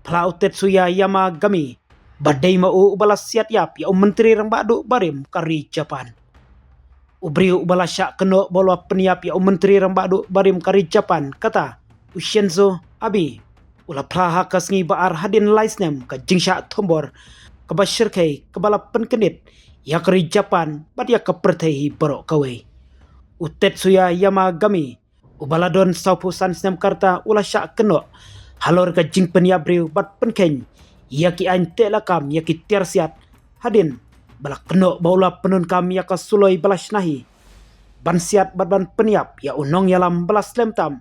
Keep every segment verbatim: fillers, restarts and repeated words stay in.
phla u Tetsuya Yamagami ba dei ma u uba la siat ïap ïa u Myntri Rangbah Duh barim ka ri Japan. U briew uba la shah kynnoh ba u la pynïap ïa u Myntri Rangbah Duh barim ka ri Japan kata u Shinzo Abe u la phla ha ka sngi ba ar hadien lai snem ka jingshah thombor kaba shyrkhei kaba la pynkyndit ïa ka ri Japan bad ïa ka pyrthei hi baroh kawei. U Tetsuya Yamagami uba la don sawphew san snem ka rta u la shah kynnoh halor ka jingpynïap briew bad pynkheiñ ïa ki aiñ teh lakam ïa ki tiar siat hadien ba la kynnoh ba u la pyndonkam ïa ka suloi ba la shna hi ban siat bad ban pynïap ïa u nongïalam ba la slem tam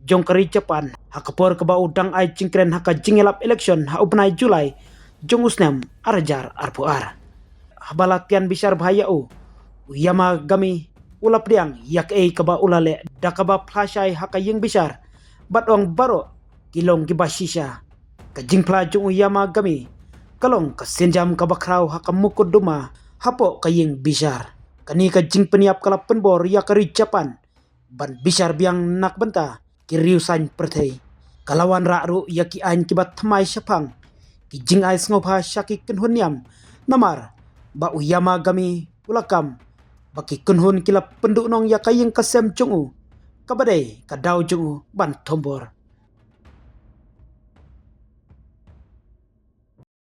jong ka ri Japan ha ka por kaba u dang ai jingkren ha ka jingïalap election ha u bnai July jong u snem ar hajar arphew ar. Haba la tian bishar bha ïa u, u Yamagami u la pdiang ïa kaei kaba u la leh da kaba phla shai ha ka ïing bishar bad ong baroh ki long kiba shisha. Ka jingphla jong u Yamagami ka long ka sienjam kaba khraw ha ka mukotduma hapoh ka ïing bishar. Kane ka jingpynïap ka la pynbor ïa ka ri Japan ban bishar biang na ka bynta ki riew saiñ pyrthei. Ka la wanrah ruh ïa ki aiñ kiba thymmai shaphang ki jingai sngewbha sha ki kynhun niam, namar ba u Yamagami u la kam ba ki kynhun ki la pynduhnong ïa ka ïing ka sem jong u, kaba dei ka daw jong u ban thombor.